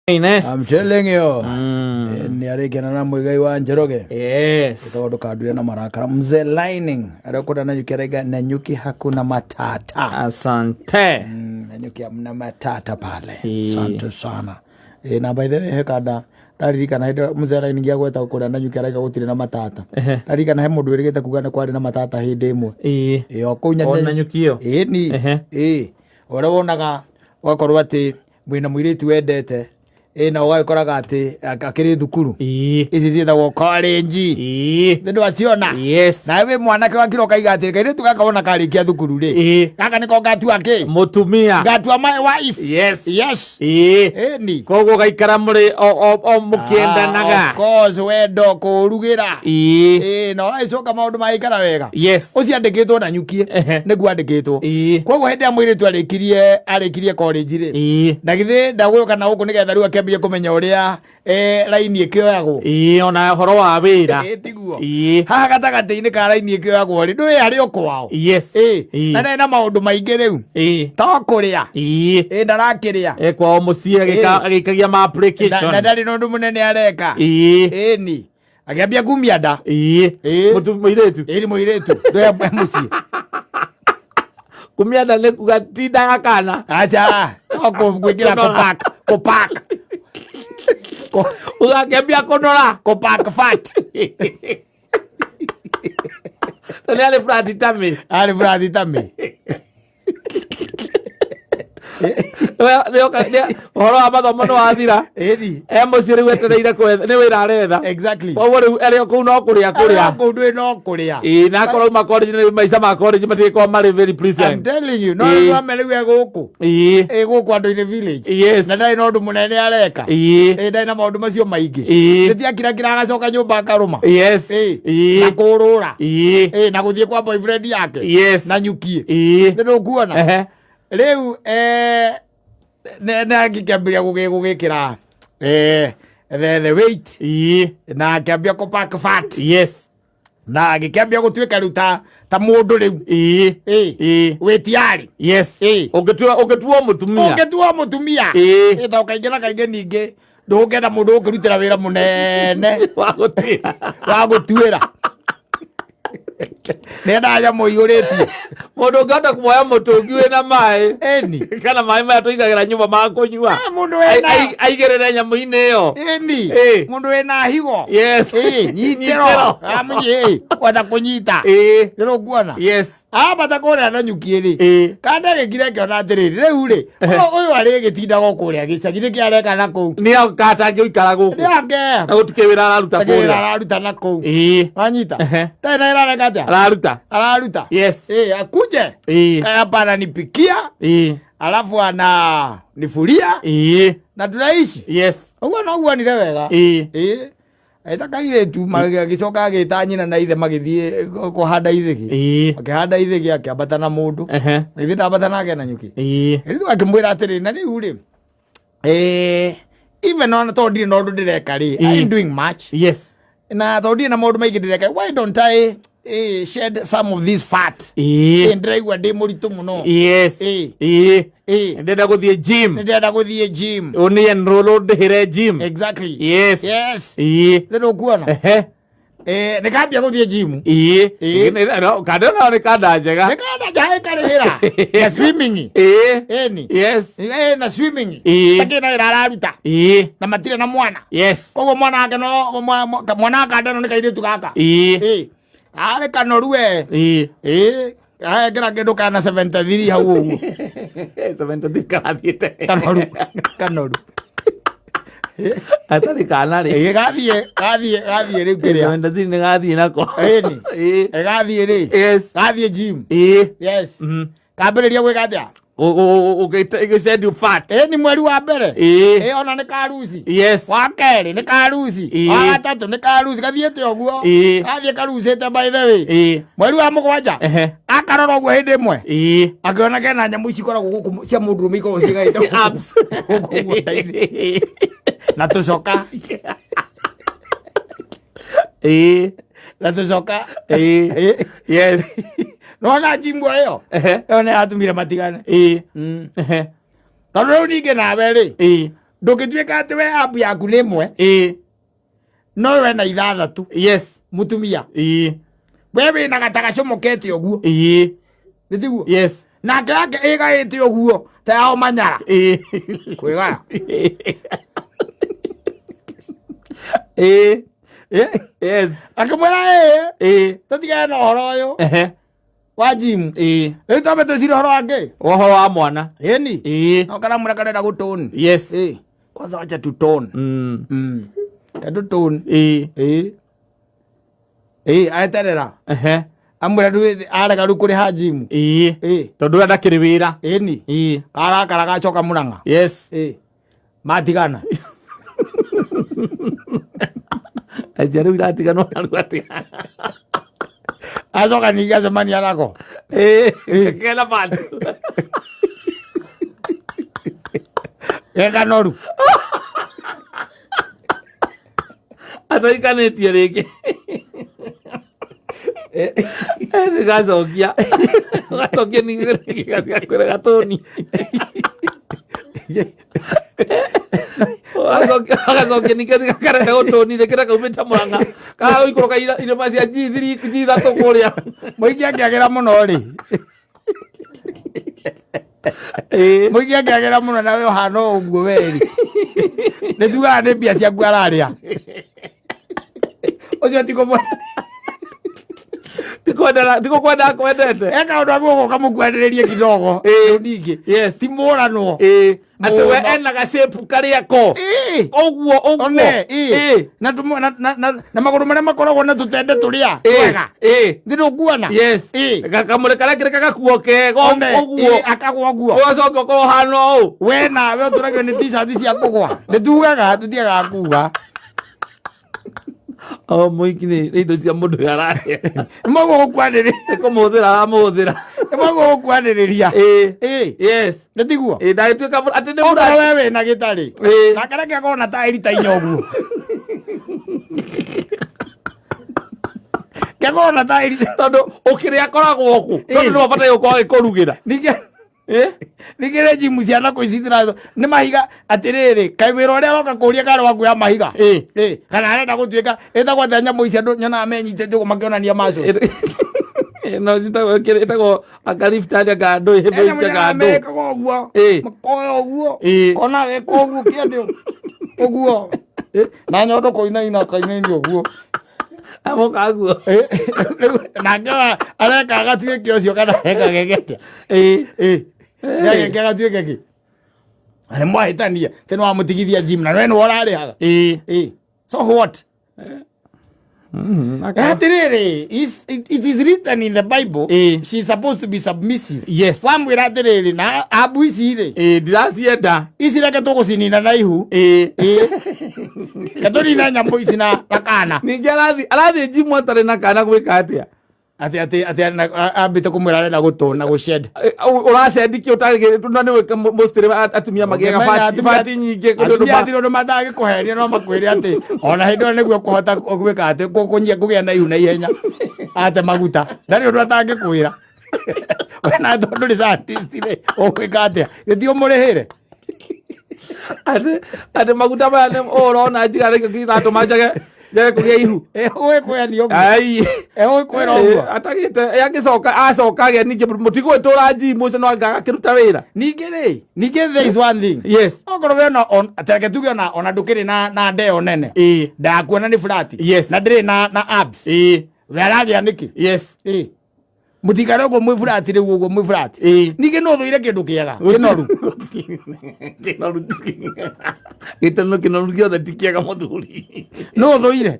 Finest. I'm telling you. Nĩ arĩkena na Muigai wa Njoroge. Yes. Tondũ kanduire na marakara. Mzee Lining arĩa kũrĩa Nanyuki araiga Nanyuki hakuna matata. Asante. Nanyuki hamna matata pale. Ĩĩ. Asante sana. Na by the way he kanda ndaririkana hĩndĩ ĩrĩa Mzee Lining agweta kũrĩa Nanyuki araiga gũtirĩ na matata. Ndaririkana he mũndũ wĩrĩgĩte kuga nĩ kwarĩ na matata hĩndĩ ĩmwe. Ĩĩ. Ĩĩ, o kũu O Nanyuki ĩyo. Ĩĩ ni. Ĩĩ. Ũrĩa wonaga ũgakorwo atĩ mwĩna mũirĩtu wendete ĩ na ũgagĩkoraga atĩ akĩrĩ thukuru. Ĩĩ. Ici ciĩtagwo college. Ĩĩ. Nĩ ndwaciona? Yes. Nawe wĩ mwanake wakira ũkaiga atĩ kairĩtu gaka wona karĩkia thukuru rĩ. Ĩĩ. Gaka nĩko ngatua kĩ? Mũtumia. Ngatua my wife. Yes. Yes. Ĩĩ. Ĩni. Koguo gaikara mũrĩ o mũkĩendanaga. Ah, of course wendo kũrugĩra. Ĩĩ. Ĩĩ na ũgagĩcoka maũndũ magĩikara wega. Yes. Ũcio andĩkĩtwo na nyukie. Nĩguo andĩkĩtwo. Ĩĩ. Koguo hĩndĩ ĩrĩa mũirĩtu arĩkirie college rĩ. Ĩĩ. Na githĩ ndagũka na gũkũ nĩgetha rĩu akĩambie kũmenya ũrĩa raini ĩkĩoyagwo. Ĩĩ ona ũhoro wa wĩra. Ĩĩ tiguo. Ĩĩ. Haha gatagatĩ-inĩ ka raini ĩkĩoyagwo rĩ, ndũĩ arĩ o kwao. Yes. Ĩĩ. Ĩĩ. Na ndarĩ na maũndũ maingĩ rĩu. Ĩĩ. To kũrĩa. Ĩĩ. Ĩĩ ndarakĩrĩa. E kwao mũciĩ agĩikagia ma application. Na ndarĩ na ũndũ mũnene areka. Ĩĩ. Ĩĩ ni. Akĩambia kumia nda. Ĩĩ. Ĩĩ. Mũirĩtu. Ĩĩ ni mũirĩtu. Ndũĩ mũciĩ. Kumia nda nĩ kuga ti nda ya kana. Acha. To gwĩkĩra kũpack. Kũpack. Ũgakĩambia kũnora. Kũpack fat. Na nĩ arĩ flat tummy. Arĩ flat tummy. Ũhoro wa mathomo nĩ wathira. Ĩni. E mũciĩ rĩu etereire nĩ wĩra aretha. Exactly. Koguo rĩu arĩ o kũu no kũrĩa kũrĩa. Kũu ndũĩ no kũrĩa. Ĩĩ na akorwo auma college nĩ maica ma college matigĩkorwo marĩ very I'm pleasant. telling you, no Ĩĩ. rĩu ame rĩu e gũkũ. Ĩĩ. Ĩ gũkũ andũ-inĩ village. Yes. Na ndarĩ na ũndũ mũnene areka. Ĩĩ. Ĩ ndarĩ na maũndũ macio maingĩ. Ĩĩ. Gĩti akirakira agacoka nyũmba akarũma. Yes. Ĩĩ. Ĩĩ. Na kũrũra. Ĩĩ. Ĩĩ na gũthiĩ kwa boyfriend yake. Yes. Na nyukie. Ĩĩ. Nĩ ndũkuona? Ehe. Rĩu nĩ angĩkĩambĩrĩria gũgĩkĩra the weight. Ĩĩ. Na akĩambia kũ pack fat. Yes. Na agĩkĩambia gũtuĩka rĩu ta mũndũ rĩu. Ĩĩ. Ĩĩ. Ĩĩ. Wĩ tiarĩ. Yes. Ĩĩ. Ũngĩtuo mũtumia. Ũngĩtuo mũtumia. Ĩĩ. Ĩĩ, tondũ kaingĩ na kaingĩ ningĩ ndũngĩenda mũndũ ũkĩrutĩra wĩra mũnene. Wa gũtuĩra. Wa gũtuĩra. Nĩendaga nyamũ iyũrĩtie. Mũndũ ũngĩhota kuoya mũtũngi wĩna maĩ. Ĩni. Kana maĩ maya tũigagĩra nyũmba ma kũnyua. Mũndũ wĩna. Aigĩrĩre nyamũ-inĩ ĩyo. Ĩni. Ĩĩ. Mũndũ wĩna higo. Yes. Ĩĩ, nyitĩro. Amũnyi, kwenda kũnyita. Ĩĩ. Nĩũkuona? Yes. Ambata kũrĩa na nyuki rĩ. Ĩĩ. Kanda gĩkire ngĩona atĩrĩrĩ, rĩu rĩ, ũyũ arĩ gĩtindaga kũrĩa gĩcagi nĩkĩ areka na kũu? Nĩ atangĩikara gũkũ. Nĩ ake. Na gũtikĩ wĩra araruta Takĩ wĩra kũrĩa. araruta na kũu. Ĩĩ. Wanyita? Ehe. Ndarĩ na wĩra areka atĩa? Araruta. Araruta. Yes. Ĩĩ, akuje. Ĩĩ. Kaya hapa ananipikia, Ĩĩ. alafu ananifuria Ĩĩ. na tunaishi. Yes. Ũguo noguo onire wega. Ĩĩ. Ĩĩ. Eta kairĩtu agĩcoka agĩta nyina na ithe magĩthiĩ kũhanda ithĩgĩ. Ĩĩ. Akĩhanda ithĩgĩ akĩambata na mũndũ. Ehe. Ithe ndambata nake na nyuki. Ĩĩ. Rĩu akĩmwĩra atĩrĩ, na rĩu rĩ, even ona tondũ ndirĩ na ũndũ ndĩreka rĩ, Ĩĩ. I'm doing much. Yes. Na tondũ ndirĩ na maũndũ maingĩ ndĩreka, why don't I shed some of this fat? Ĩĩ. Ndĩraigua ndĩ mũritũ mũno. Yes. Ĩĩ. Ĩĩ. Ĩĩ. Ndĩrenda gũthiĩ gym. Nĩndĩrenda gũthiĩ gym. Ũni enroll ũndĩhĩre gym. Exactly. Yes. Yes. Ĩĩ. Nĩ ndũkuona? Ehe. Nĩkambia gũthiĩ gym. Ĩĩ. Ĩĩ. Kanda no nĩ kanda njega. Nĩkanda njega ĩkarĩhĩra. Na swimming. Ĩĩ. Ĩni. Yes. Ĩĩ, na swimming. Ĩĩ. Takĩ na wĩra araruta. Ĩĩ. Na matirĩ na mwana. Yes. Koguo mwana wake no mwana wa kanda ĩno nĩ kairĩtu gaka. Ĩĩ. Ĩĩ. Arĩ kanoru we. Ĩĩ. Ĩĩ. Ekĩra kĩndũ kana 73 hau ũguo. 73 karathiĩte. Kanoru. Kanoru. Atarĩ kana rĩ. Ĩĩ, gathiĩ rĩu kĩrĩa. 73 nĩ gathiĩ nako. Ĩni. Ĩĩ. Ĩ, gathiĩ rĩ. Yes. Gathiĩ gym. Ĩĩ. Yes. Kambĩrĩria gwĩka atĩa? Ũgĩshed fat. Ĩĩ, ni mweri wa mbere. Ĩĩ. Ĩĩ, ona nĩ karuci. Yes. Wa kerĩ nĩ karuci. Ĩĩ. Wa gatatũ nĩ karuci. Gathiĩte ũguo. Ĩĩ. Gathiĩ karucĩte by the way. Ĩĩ. Mweri wa mũgwanja. Ehe. Akarora ũguo hĩndĩ ĩmwe. Ĩĩ. Akĩona kena nyamũ ici ikoragwo gũkũ cia mũndũrũme ikoragwo ciĩgaĩte Abs. gũkũ ũguo nda-inĩ. Na tũcoka. Ĩĩ. Na tũcoka. Ĩĩ. Ĩĩ. Yes. Nona jimbo ĩyo. Ehe. Ĩyo nĩ yatumire matigane. Ĩĩ. Ehe. Tondũ rĩu ningĩ nawe rĩ, Ĩĩ. Ndũngĩtuĩka atĩ we app yaku nĩ ĩmwe no we na ithathatũ. Yes. Mũtumia we wĩna gatagacomokete ũguo. Nĩ tiguo? Yes. Nake yake ĩgaĩte ũguo ta yao manyara. Kwĩgaya. Yes. Akĩmwĩra ĩĩ, tũtigane na ũhoro ũyũ wa gym. Rĩu twambe twĩcirie ũhoro wa kĩ? Ũhoro wa mwana. Ĩni. No karamwĩra karenda gũtũni. Yes. Ĩ, kwanza wacha tutone. Tatutone. Ĩ. Ĩ, aeterera. Amwĩra rĩu arega rĩu kũrĩha gym. Ĩ. Tondũ ũrĩa ndakĩrĩ wĩra. Ĩni. Karakara gacoka Murang'a. Yes. Ĩ. Matigana. Acia rĩu iratiganwo narua atĩa? Acoka ningĩ acemania nako. Kena batu. Ge kanoru. Ataikanĩtie rĩngĩ. Nĩgacokia. Gacokia ningĩ rĩngĩ gatigakwĩra gatũni. Agacokia ningĩ gakarehe ũtũni rĩngĩ na kaumĩte Murang'a. Kagũikũrũka irĩma cia G3 G3 kũrĩa. Mũingĩ angĩagĩra mũno rĩ. Mũingĩ angĩagĩra mũno na we ũhana o ũguo we rĩ. Nĩ tugaga nĩ mbia ciaku ararĩa. Ũcio ti kũmwenda. Ti kũkwenda akwendete. E kaũndũ aguo ũkamũkuanĩrĩrie kidogo. Rĩu ningĩ. Yes. Ti mũranwo. Atĩ we ena gacape karĩa ko. Ĩ. Ũguo ũguo. One, ĩ. Na tũmwe na magũrũ marĩa makoragwo na tũtende tũrĩa twega. Nĩ ndũkuona? Yes. Ĩ. Kamũrĩ karĩa kĩrĩ kagakuo kega One, ũguo. ĩ, akagwa ũguo. Ũgacoka ũkorwo ũhana ũũ. We nawe ũtũragio nĩ t-shirt cia kũgwa. Nĩ tugaga tũtiagaga kuga. O mũiki nĩ indo cia mũndũ ũyũ ararĩa. Nĩ maguo gũkuanĩrĩria. Nĩ kũmũhũthĩra aramũhũthĩra. Nĩ maguo gũkuanĩrĩria. Ĩ. Yes. Nĩ tiguo? Ndagĩtuĩka atĩ nĩ Okorwo mũra. we wĩna gĩtarĩ. Nake reke akorwo na taĩri ta inya ũguo. Kĩakorwo na taĩri. Tondũ ũkĩrĩa akoragwo kũ. Tondũ nĩ wabataire gũkorwo agĩkũrugĩra. Ningĩ ningĩ rĩ njimu ciana kũ ici nĩ mahiga atĩrĩrĩ, kaĩ wĩra ũrĩa aroka kũria karĩ wa kuoya mahiga. Ĩ, kana arenda gũtuĩka ĩtagwo atĩa nyamũ ici andũ nyonaga menyitĩte ũguo makĩonania muscles. No citagwo ĩtagwo anga lift anga ndũ He nyamũ ĩhĩmbĩitie nyonaga anga ndũ. mekaga ũguo. Makoya ũguo. Kona geka ũguo kĩande ũguo. Ĩ, na nyondo kũinaina kainaini ũguo. Amoka guo. Ĩ, rĩu nake areka agatuĩke ũcio kana eka geke atĩa? Ĩ, nĩageke agatuĩke kĩ? Na nĩ mwahĩtania tĩ nĩ wamũtigithia gym na we nĩwe ũrarĩhaga. Ĩ, so what? Atĩrĩrĩ, it is written in the Bible, she is supposed to be submissive. Yes. Wamwĩra atĩrĩrĩ, na ambu ici rĩ, Ndiracienda. Ici reke tũgũcinina na ihu. Ĩ, reke tũnine nyamũ ici na kana. Ningĩ arathiĩ njimu atarĩ na kana gwĩka atĩa? Atĩ ambĩte kũmwĩra arenda gũtũna gũcend. Ũracendi kĩ ũtarĩ na nĩ gwĩka mostly atumia magĩaga fati nyingĩ kũndũ Atumia atirĩ ũndũ matangĩkũheria, no makwĩre atĩ ona hĩndĩ ĩyo nĩguo kũhota gwĩka atĩ kũnyia kũgĩa na ihu na ihenya ate maguta, ndarĩ ũndũ atangĩkwĩra. We na tondũ ndũrĩ scientist rĩ, ũgwĩka atĩa? Gĩthiĩ ũmũrĩhĩre. Atĩ maguta maya nĩ ũrona njigara nĩkĩo kĩratũma njage kũgĩa ihu. Ũgĩkwĩra nĩ ũguo. Ai. Ũgĩkwĩra ũguo. Atagĩte agĩcoka acoka agĩa ningĩ mũtigũgĩtũra njimu ũcio no anga agakĩruta wĩra. Ningĩ rĩ, ningĩ there is one thing. Yes. Okorwo we ona reke tuge ona ndũkĩrĩ na ndeo nene. Ndakuona nĩ flat. Yes. Na ndĩrĩ na abs. We aragĩa nĩkĩ? Yes. Mũtikare ũguo mwĩ flat rĩu ũguo mwĩ flat. Ningĩ no ũthũire kĩndũ kĩega kĩnoru. Kĩnoru gĩtano kĩnoru gĩothe ti kĩega mũthuri. No ũthũire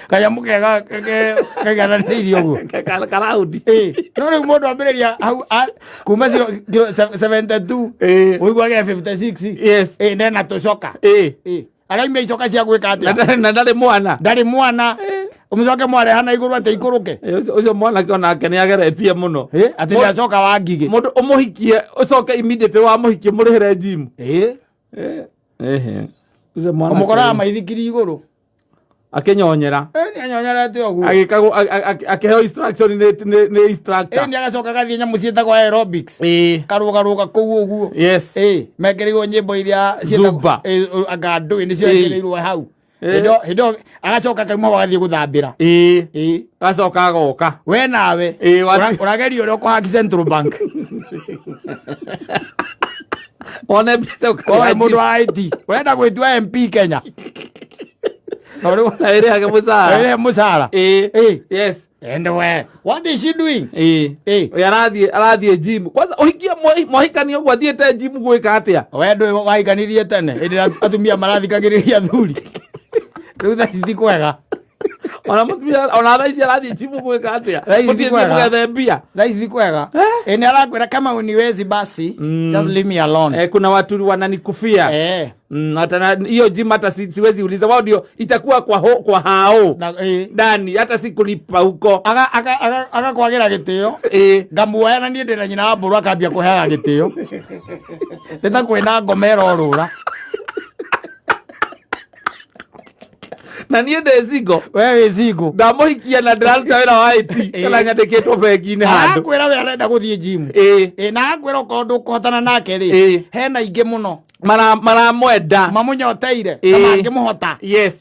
kanyamũ kega kaigananĩirie ũguo. Karaundi. No rĩu mũndũ ambĩrĩria hau kuma kiro 72 ũiguage 56. Yes. Nena tũcoka. Araimia icoka cia gwĩka atĩa? Na ndarĩ mwana. Ndarĩ mwana. Ũmũcoke mwareha na igũrũ atĩ ikũrũke. Ũcio mwanake onake nĩ ageretie mũno. Atĩ nĩacoka wa ngigĩ. Mũndũ ũmũhikie ũcoke immediately wamũhikie mũrĩhĩre gym. Ũcio mwanake. Ũmũkoraga maithikiri igũrũ. Akĩnyonyera. Nĩ anyonyerete ũguo. Agĩkagwo akĩheo instruction nĩ instructor. Nĩ agacoka agathiĩ nyamũ ciĩtagwo aerobics. Karũgarũga kũu ũguo. Yes. Mekĩrĩirwo nyĩmbo iria Zumba. Anga ndũĩ nĩcio ekĩrĩirwo hau. Ĩĩ. Hĩndĩ ĩyo agacoka akauma hau agathiĩ gũthambĩra. Agacoka agoka. We nawe ũrageria ũrĩa ũkũhaki Central Bank. One mbica ũkarĩha Oe mũndũ gym. wa IT ũrenda gwĩtua MP Kenya. Na ũrĩ Na ĩrĩhage mũcara. ũrĩhe mũcara. Yes. And we, what is she doing? Oyo arathiĩ gym. Kwanza ũhikie mwahikania ũguo athiĩte gym gwĩka atĩa? We ndũĩ wahikanirie tene hĩndĩ ĩrĩa atumia marathikagĩrĩria athuri. Rĩu thaa ici ti kwega. Ona mũtumia ona thaa ici arathiĩ gym gwĩka atĩa? Thaa ici ti Mũthiĩte kwega. mũgethe mbia. Thaa ici ti kwega. Nĩ arakwĩra kama uniwezi basi just leave me alone. Kuna watu wananikufia. Hata hiyo gym hata siwezi uliza wao ndio itakuwa kwa hao. Na, Ndani hata sikulipa huko. Agakwagĩra gĩtĩo. Ngamuoya na niĩ ndĩ na nyina wa mbũrũ akambia kũheaga gĩtĩo. Nĩ ta kwĩna ngoma ĩrorũra. Na niĩ ndĩ single. We wĩ single. Ndamũhikia na ndĩraruta wĩra wa IT kana nyandĩkĩtwo bengi-inĩ handũ. Arakwĩra we arenda gũthiĩ gym. Na akwĩra okorwo ndũkũhotana nake rĩ, hena ingĩ mũno. Maramwenda. Mamũnyoteire, na mangĩmũhota. Yes.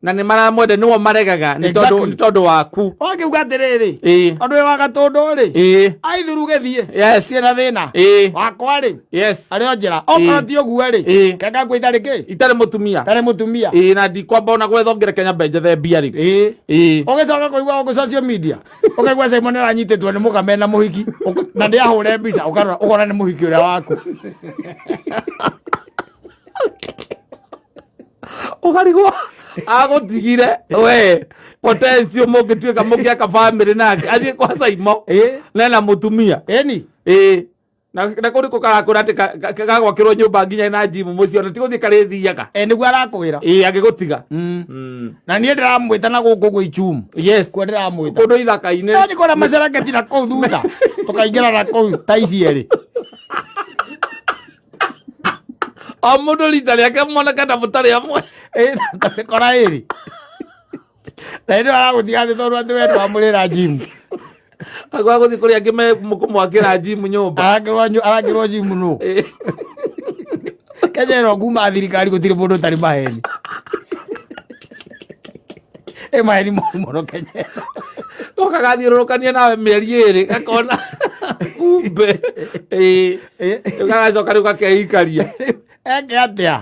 Na nĩ maramwenda nĩo maregaga nĩ Exactly. nĩ tondũ waku. Wakiuga atĩrĩrĩ, tondũ wĩ wa gatũndũ rĩ, aithuru gĩthiĩ. Yes. Gũtirĩ na thĩna. Wakwa rĩ, Yes. arĩ o njĩra. Okorwo ti ũguo rĩ, kenga ngwĩ itarĩ kĩ? Itarĩ mũtumia. Itarĩ mũtumia. Na ndikwamba ona gwetha ngere Kenya mbe njethe mbia rĩ. Ũgĩcoka kũigua gũkũ social media, ũkaigua Simon aranyitĩtwo nĩ mũka mena mũhiki, na nĩ ahũre mbica, ũkarora, ũkona nĩ mũhiki ũrĩa waku. Ũkarigwo agũtigire we potential mũngĩtuĩka mũngĩaka family nake athiĩ kwa Simon nena mũtumia. Ĩni. Na kũu nĩkuo karakũra atĩ gagwakĩrwo nyũmba nginya na gym mũciĩ ona ti gũthiĩ karĩthiaga. Nĩguo arakwĩra. Angĩgũtiga. Na niĩ ndĩramwĩta na gũkũ gwĩ Ichumu. Yes. Kuo ndĩramwĩta. Kũndũ ithaka-inĩ. Nĩ kũrĩa macereketi na kũu thutha. Tũkaingĩra na kũu ta ici erĩ. O mũndũ rita rĩake moneka ta mũtarĩ amwe. Kora ĩrĩ. Na hĩndĩ ĩyo aragũtiga thĩ tondũ atĩ we ndwamũrĩra gym. Agwa gũthiĩ kũrĩa angĩ me kũmwakĩra gym nyũmba. Arakĩrwo gym nũ? Kenya ĩno kuma thirikari gũtirĩ mũndũ ũtarĩ maheni. Maheni moru mũno Kenya ĩno. Goka gathiũrũrũkania nawe mĩeri ĩrĩ gakona kumbe. Gagacoka rĩu gakeikaria. Eke atĩa?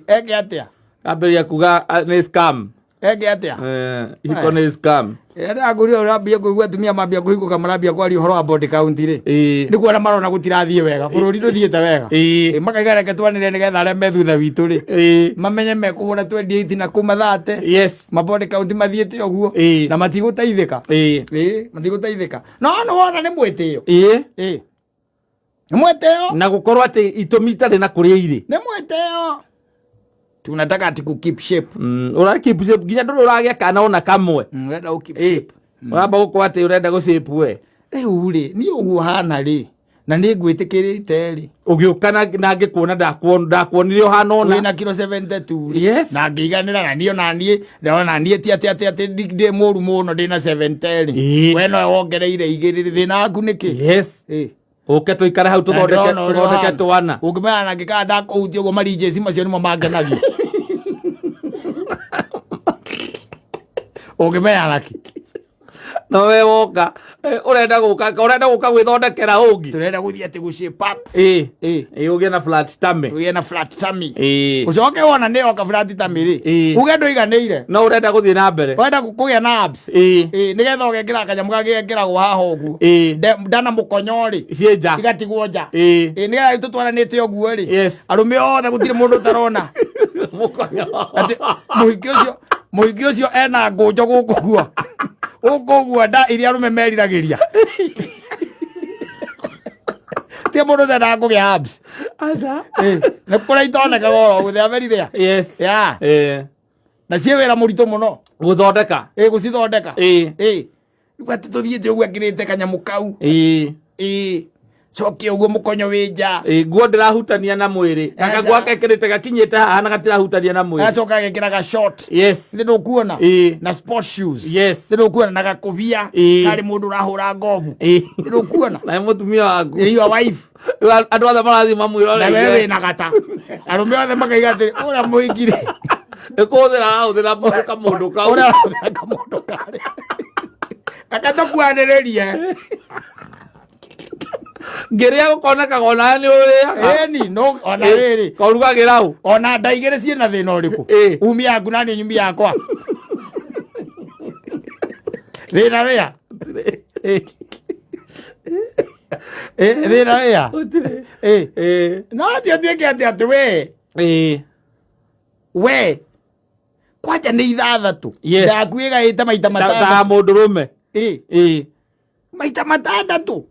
Eke atĩa? Kambĩrĩria kuga nĩ scam. Eke atĩa? Ihiko nĩ scam. Rĩrĩa ndĩrakũria ũrambia kũigua atumia mambia kũhingũka marambia kwaria ũhoro wa body count rĩ. Nĩ kuona marona gũtirathiĩ wega, bũrũri ndũthiĩte wega. Makaiga reke twanĩrĩre nĩgetha arĩa me thutha witũ rĩ, mamenye mekũhũra 28 na kũu mathate. Yes. Ma body count mathiĩte ũguo. Na matigũteithĩka. Matigũteithĩka. No nĩ wona nĩ mwĩtĩo. Nĩ mwĩtĩo. Na gũkorwo atĩ itũmi itarĩ na kũrĩa irĩ. Nĩ mwĩtĩo. Tunataka ati ku keep shape. Ũra keep shape nginya ndũrĩ ũragĩa kana ona kamwe. Ũrenda gũ keep shape. Ũramba gũkorwo atĩ ũrenda gũ shape we. Rĩu rĩ, niĩ ũguo hana rĩ, na nĩ ngwĩtĩkĩrĩte rĩ. Ũgĩũka na ngĩkuona ndakuonire ũhana ũna. Wĩna kilo 72 rĩ. Yes. Na ngĩiganĩra na niĩ ona niĩ, ndĩrona niĩ ti atĩ atĩ atĩ ndĩ mũru mũno ndĩna 70 rĩ. We nowe wongereire igĩrĩ rĩ, thĩna waku nĩ kĩ? Yes. Ũke tũikare hau Na ndĩrona ũrĩa tũthondeke ũhana. twana. Ũngĩmenya na ngĩkaga ndakũhutia ũguo marinjĩci macio nĩmo mangenagia. Ũngĩmenya na kĩ? No we woka, ũrenda gũka, ũrenda gũka gwĩthondekera ũngĩ. Tũrenda gũthiĩ atĩ gũ shape up. Ũgĩe na flat tummy. Ũgĩe na flat tummy. Ũcoke wona nĩ yoka flat tummy rĩ. Uge ndũiganĩire. No ũrenda gũthiĩ na mbere. Ũrenda kũgĩa na abs. Nĩgetha ũgekĩra kanyamũ gangĩ gekĩragwo haha ũguo. Ndana mũkonyo rĩ. Ciĩ nja. Igatigwo nja. Nĩgetha rĩu tũtwaranĩte ũguo rĩ. Yes. Arũme othe gũtirĩ mũndũ ũtarona. Mũkonyo. Atĩ mũhiki ũcio ena ngũnjo gũkũ guo. Gũkũ guo nda iria arũme meriragĩria. Ti mũndũ ũtendaga kũgĩa abs. Aca. Nĩ kũrĩa itonekaga oro ũguo, they are very rare. Yes. Yeah. Na ciĩ wĩra mũritũ mũno. Gũthondeka. Gũcithondeka. Rĩu atĩ tũthiĩte ũguo ekĩrĩte kanyamũ kau. Cokia ũguo mũkonyo wĩ nja. Ĩ, nguo ndĩrahutania na mwĩrĩ. Aca. Gaka gwake ekĩrĩte gakinyĩte haha na gatirahutania na mwĩrĩ. Agacoka agekĩra ga short. Yes. Nĩ ndũkuona? Ĩ. Na sport shoes. Yes. Nĩ ndũkuona na gakũbia Ĩ. karĩ mũndũ ũrahũra ngobu. Ĩ. Nĩ ndũkuona? Na nĩ mũtumia waku. Your wife. Rĩu andũ othe marathiĩ Na wewe mamwĩroreire. wĩna gata. Arũme othe makaiga atĩrĩ, ũrĩa mũingire. Nĩ kũhũthĩra arahũthĩra kamũndũ kau. Ũrĩa arahũthĩra kamũndũ karĩa. Reke tũkuanĩrĩrie. Ngĩrĩa gũkonekaga onawe nĩ ũrĩaga. Ĩni, no ona rĩrĩ. Korugagĩra ũ? Ona nda igĩrĩ ciĩna thĩna ũrĩkũ? Ĩ. Umi yaku na niĩ nyumi yakwa. Thĩna wĩa? Ĩ. Ĩ, thĩna wĩa? Gũtirĩ. Ĩ. Ĩ. No ti atuĩke atĩ atĩ we Ĩ. we kwanja nĩ ithathatũ. Yes. Ndaku ĩgaĩte maita Ta ta matandatũ. mũndũrũme. Ĩ. Ĩ. Maita matandatũ.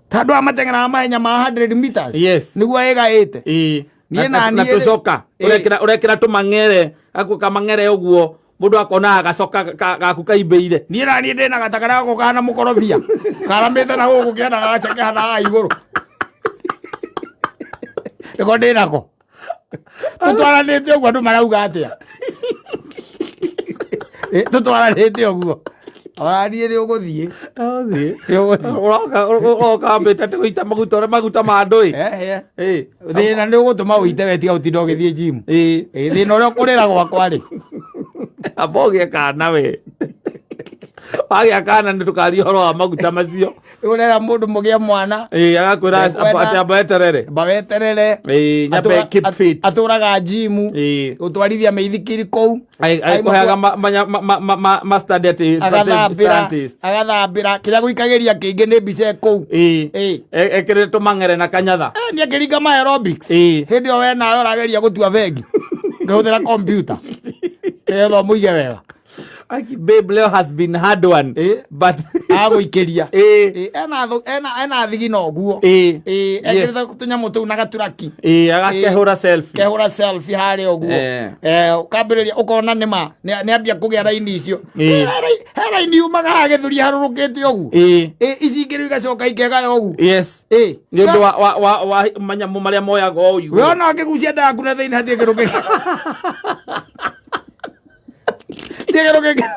Ta andũ aya mateng'eraga mahenya ma 100 meters. Yes. Nĩguo ĩgaĩte. Ĩ. Niĩ Na na na niĩ rĩ- tũcoka. Ĩ. Ũrekĩra ũrekĩra tũmang'ere, gaku kamang'ere ũguo mũndũ akona gacoka gaku kaimbĩire. Niĩ na niĩ ndĩna gata karĩa gako kahana mũkorobia karamĩte na gũkũ kĩanda gagaca kĩhana haha igũrũ nĩko ndĩnako tũtwaranĩte ũguo andũ marauga atĩa? Ĩ, tũtwaranĩte ũguo ona niĩ nĩ ũgũthiĩ. Ũthiĩ. Nĩ ũgũthiĩ. Ũroka ũroka wambĩte atĩ gũita maguta ũrĩa maguta ma andũ ĩ. Eh, eh. Ĩ. Thĩna nĩ ũgũtũma ũite we tiga ũtinda ũgĩthiĩ gym. Ĩ. Ĩ, thĩna ũrĩa ũkũrĩra gwakwa rĩ. Amba ũgĩe kana we. Wagĩa kana nĩ tũkaria ũhoro wa maguta macio. Ũrera mũndũ mũgĩe mwana. Ĩ, agakwĩra Ndekwenda. atĩ amba eterere. Amba weterere. Ĩ, nyambe keep fit. Atũraga gym. Ĩ. Gũtwarithia mĩithikiri kũu. Agĩkũheaga mustard atĩ Agathambĩra. scientist. Agathambĩra kĩrĩa gũikagĩria kĩingĩ nĩ mbica kũu. Ĩ. Ĩ. Ekĩrĩte tũmang'ere na kanyatha. Eh, nĩ akĩringa ma aerobics. Ĩ. Hĩndĩ ĩyo we nawe ũrageria gũtua bengi ngĩhũthĩra kompiuta nĩgetha ũmũige wega. Aki babe leo has been hard one. Ĩ. But Agũikĩria. Ĩ. Ĩ, ena thigino ũguo. Ĩ. Ĩ, Yes. ekĩrĩte tũnyamũ tũu na gaturaki. Ĩ, agakehũra selfie. Kehũra selfie harĩa ũguo. Eh. Eh, ũkambĩrĩria ũkona nĩma nĩ ambia kũgĩa raini icio. Ĩ. He raini yumaga haha gĩthũri harũrũkĩte ũguo. Ĩ. Ĩ, ici ingĩ rĩu igacoka ikegaya ũguo. Yes. Ĩ. Nĩ ũndũ wa manyamũ marĩa moyagwo ũũ We igũrũ. ona ũngĩgucia nda yaku na thĩinĩ hatirĩ kĩndũ kĩngĩ. Hatirĩ kĩndũ kĩngĩ.